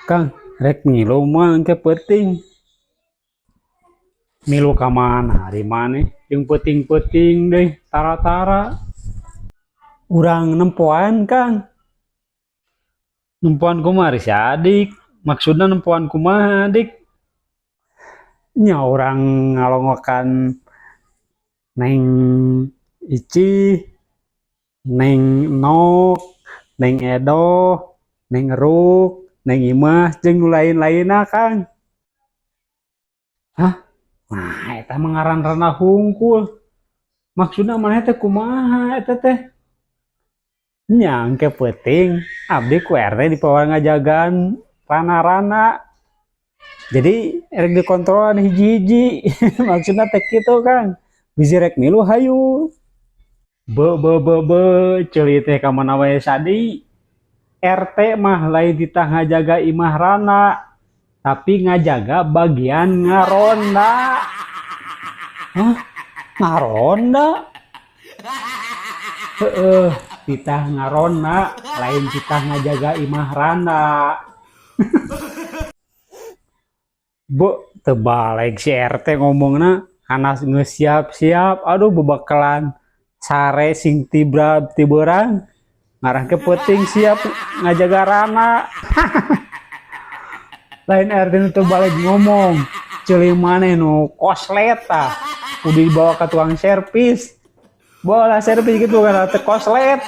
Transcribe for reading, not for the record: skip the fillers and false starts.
Kang, rek ngilu mah engke peuting. Milu ka mana ari maneh? Jeung peuting-peuting deui tara-tara. Urang nempoan, Kang. Nempoan kumaha ari si adik? Maksudna nempoan kumaha, Dik? Nya urang ngalongokan Neng Ici, Neng Nok, Neng Edo, Neng Eruk, Neng Imah, jeung nu lain-lainna, Kang. Hah? Nah, eta mah ngaran randa hungkul. Maksudna maneh teh kumaha eta teh? Nya engke peuting abdi ku RT dipawa ngajagaan randa-randa. Jadi erek dikontrolan hiji-hiji. Maksudna teh kitu, Kang. Bisi rek milu hayu. Be be be be, ceuli teh ka mana wae sadi. RT mah lain titah ngajaga imah randa, tapi ngajaga bagian ngaronda. Hah? Ngaronda? Heeh, titah ngaronda, lain titah ngajaga imah randa. Bu, teu baleg si RT ngomongna hanas geus siap-siap, aduh, bebekalan sare sing tibrab ti beurang ngarah ke peuting siap ngajaga randa. Lain RT nu teu baleg ngomong, ceuli maneh nu koslet tah, kudu dibawa ka tukang servis. Bola servis gitu kan teh koslet.